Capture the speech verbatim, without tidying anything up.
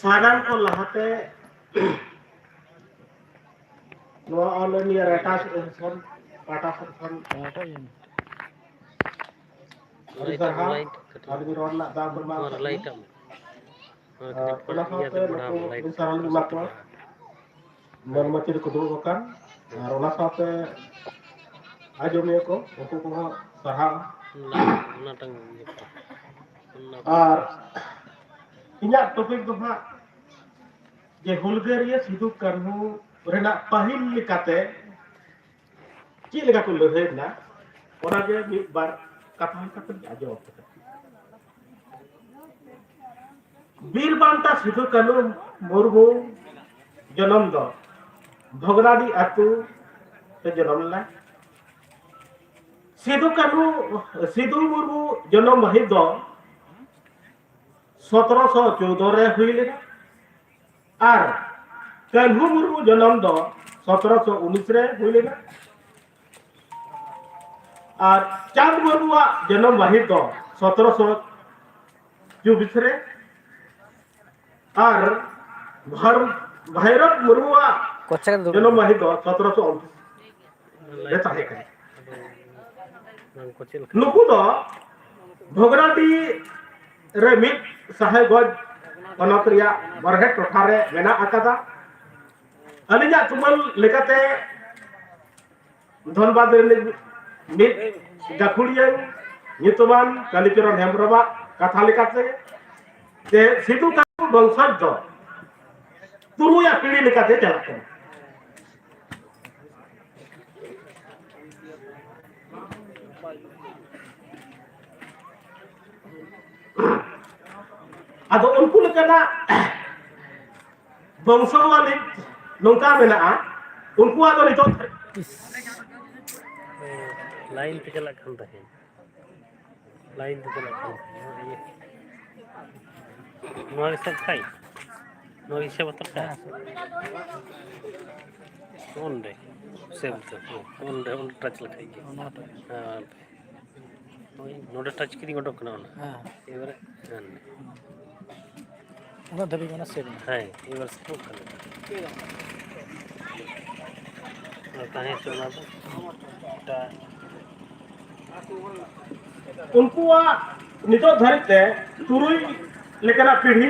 ᱥᱟᱜᱟᱢ ᱠᱚ ᱞᱟᱦᱟᱛᱮ ᱱᱚᱣᱟ All India Writers Association ᱯᱟᱦᱴᱟ ᱥᱮᱫ ᱠᱷᱚᱱ ᱟᱹᱰᱤ ᱥᱟᱨᱦᱟᱣ᱾ ᱟᱹᱞᱤᱧ ᱨᱚᱲ ᱨᱮᱱᱟᱜ ᱫᱟᱣ ᱵᱚᱱ ᱮᱢᱟ ᱟᱠᱟᱫ ᱞᱤᱧᱟ᱾ ᱟᱨ ᱚᱱᱟ ᱥᱟᱶᱛᱮ ᱱᱩᱠᱩ ᱟᱹᱰᱤ ᱥᱟᱨᱦᱟᱣ ᱞᱤᱧ ᱮᱢᱟ ᱠᱚᱣᱟ᱾ ᱢᱟᱹᱱ ᱢᱟᱹᱪᱤ ᱨᱮᱠᱚ ᱫᱩᱲᱩᱵ ᱟᱠᱟᱱ᱾ ᱟᱨ ᱚᱱᱟ ᱥᱟᱶᱛᱮ ᱟᱸᱡᱚᱢᱤᱭᱟᱹ ᱠᱚ, ᱩᱱᱠᱩ ᱠᱚᱦᱚᱸ ᱥᱟᱨᱦᱟᱣ᱾ ᱚᱱᱟᱴᱟᱝ ᱤᱭᱟᱹ ᱠᱚ᱾ ᱚᱱᱟ ᱠᱚ᱾ ᱟᱨ ᱤᱧᱟᱹᱜ topic ᱫᱚ ᱦᱟᱸᱜ ᱡᱮ ᱦᱩᱞᱜᱟᱹᱨᱤᱭᱟᱹ ᱥᱤᱫᱩ ᱠᱟᱹᱱᱦᱩ ᱨᱮᱱᱟᱜ ᱯᱟᱹᱦᱤᱞ ᱞᱮᱠᱟᱛᱮ ᱪᱮᱫ ᱞᱮᱠᱟ ᱠᱚ ᱞᱟᱹᱲᱦᱟᱹᱭ ᱞᱮᱱᱟ, ᱚᱱᱟᱜᱮ ᱢᱤᱫ ᱵᱟᱨ ᱠᱟᱛᱷᱟ ᱞᱮᱠᱟᱛᱮ ᱟᱸᱡᱚᱢ ᱟᱯᱮ ᱠᱟᱱᱟ᱾ ᱵᱤᱨ ᱵᱟᱱᱴᱟ ᱥᱤᱫᱩ ᱠᱟᱹᱱᱦᱩ ᱢᱩᱨᱢᱩ ᱡᱚᱱᱚᱢ ᱫᱚ ᱵᱷᱚᱜᱽᱱᱟᱰᱤ ᱟᱹᱛᱩ ᱨᱮ ᱡᱚᱱᱚᱢ ᱞᱮᱱᱟ᱾ ᱥᱤᱫᱩ ᱠᱟᱹᱱᱦᱩ, ᱥᱤᱫᱩ ᱢᱩᱨᱢᱩ ᱡᱚᱱᱚᱢ ᱢᱟᱹᱦᱤᱛ ᱫᱚ ᱥᱚᱛᱨᱚᱥᱚ ᱪᱳᱣᱫᱚ ᱨᱮ ᱦᱩᱭ ᱞᱮᱱᱟ ᱟᱨ ᱠᱟᱹᱱᱦᱩ ᱢᱩᱨᱢᱩ ᱡᱚᱱᱚᱢ ᱫᱚ ᱥᱚᱛᱨᱚᱥᱚ ᱩᱱᱤᱥ ᱨᱮ ᱦᱩᱭ ᱞᱮᱱᱟ᱾ ᱟᱨ ᱪᱟᱸᱫᱽ ᱢᱩᱨᱢᱩᱣᱟᱜ ᱡᱚᱱᱚᱢ ᱢᱟᱹᱦᱤᱛ ᱫᱚ ᱥᱚᱛᱨᱚᱥᱚ ᱪᱚᱵᱵᱤᱥ ᱨᱮ ᱟᱨ ᱵᱷᱟᱨ-, ᱵᱷᱟᱭᱨᱚᱛ ᱢᱩᱨᱢᱩᱣᱟᱜ ᱠᱚᱪᱟ ᱠᱟᱛᱮ ᱫᱩᱲᱩᱵ ᱡᱚᱱᱚᱢ ᱢᱮ᱾ ᱢᱟᱹᱦᱤᱛ ᱫᱚ ᱥᱚᱛᱨᱚᱥᱚ ᱩᱱᱛᱨᱤᱥ ᱨᱮ ᱛᱟᱦᱮᱸ ᱠᱟᱱᱟ᱾ ᱵᱟᱝ ᱠᱚ ᱪᱮᱫ ᱞᱮᱠᱟ? ᱱᱩᱠᱩ ᱫᱚ ᱵᱷᱚᱜᱽᱱᱟᱰᱤ ᱨᱮ ᱢᱤᱫ ᱥᱟᱦᱮᱵᱽᱜᱚᱸᱡᱽ ᱦᱚᱱᱚᱛ ᱨᱮᱭᱟᱜ ᱵᱚᱨᱦᱮᱴ ᱴᱚᱴᱷᱟ ᱨᱮ ᱢᱮᱱᱟᱜ ᱟᱠᱟᱫᱟ᱾ ᱟᱹᱞᱤᱧᱟᱜ ᱛᱩᱢᱟᱹᱞ ᱞᱮᱠᱟᱛᱮ ᱫᱷᱚᱱᱵᱟᱫᱽ ᱨᱤᱱᱤᱡ ᱢᱤᱫ ᱜᱟᱹᱠᱷᱩᱲᱤᱭᱟᱹ ᱧᱩᱛᱩᱢᱟᱱ ᱠᱟᱞᱤᱪᱚᱨᱚᱱ ᱦᱮᱢᱵᱽᱨᱚᱢᱟᱜ ᱠᱟᱛᱷᱟ ᱞᱮᱠᱟᱛᱮ ᱡᱮ ᱥᱤᱫᱩ ᱠᱟᱹᱱᱦᱩ ᱵᱚᱝᱥᱚᱡᱽ ᱫᱚ ᱛᱩᱨᱩᱭᱟᱜ ᱯᱤᱲᱦᱤ ᱞᱮᱠᱟᱛᱮ ᱪᱟᱞᱟᱜ ᱠᱟᱱᱟ᱾ ᱟᱫᱚ ᱩᱱᱠᱩ ᱞᱮᱠᱟᱱᱟᱜ ᱵᱚᱝᱥᱚᱣᱟᱞᱤ ᱱᱚᱝᱠᱟ ᱢᱮᱱᱟᱜᱼᱟ, ᱩᱱᱠᱩᱣᱟᱜ ᱫᱚ ᱱᱤᱛᱚᱜ ᱤᱥ, ᱞᱟᱭᱤᱱ ᱛᱮ ᱪᱟᱞᱟᱜ ᱠᱟᱱ ᱛᱟᱦᱮᱸᱫ, ᱞᱟᱭᱤᱱ ᱛᱮ ᱪᱟᱞᱟᱜ ᱠᱟᱱ ᱛᱟᱦᱮᱸᱫ᱾ ᱱᱚᱣᱟ ᱜᱮ ᱥᱮᱵᱷ ᱠᱷᱟᱡ, ᱱᱚᱣᱟ ᱜᱮ ᱥᱮᱵᱷ ᱦᱟᱛᱟᱲ ᱠᱟᱜ᱾ ᱚᱸᱰᱮ ᱥᱮᱵᱷ ᱫᱚ, ᱚᱸᱰᱮ, ᱚᱸᱰᱮ ᱴᱟᱪ ᱞᱮᱠᱷᱟᱡ ᱜᱮ᱾ ᱦᱮᱸ, ᱦᱳᱭ, ᱱᱚᱰᱮ ᱴᱟᱪ ᱠᱤᱫᱤᱧ, ᱚᱰᱚᱠ ᱠᱟᱱᱟ ᱚᱱᱟ᱾ ᱦᱮᱸ᱾ ᱮᱵᱟᱨᱮ ᱦᱮᱸ᱾ ᱩᱱᱟᱹᱜ ᱫᱷᱟᱹᱵᱤᱡ ᱢᱟᱱᱮ ᱥᱮᱵᱷ ᱮᱱᱟ᱾ ᱦᱮᱸ, ᱤᱭᱩᱱᱤᱵᱷᱟᱨᱥᱤᱴᱤ ᱠᱟᱱᱟ᱾ ᱟᱨ ᱛᱟᱦᱮᱸ ᱦᱚᱪᱚ ᱚᱱᱟ ᱫᱚ ᱮᱴᱟᱜ ᱩᱱᱠᱩᱣᱟᱜ ᱱᱤᱛᱚᱜ ᱫᱷᱟᱹᱨᱤᱡ ᱛᱮ ᱛᱩᱨᱩᱭ ᱞᱮᱠᱟᱱᱟᱜ ᱯᱤᱲᱦᱤ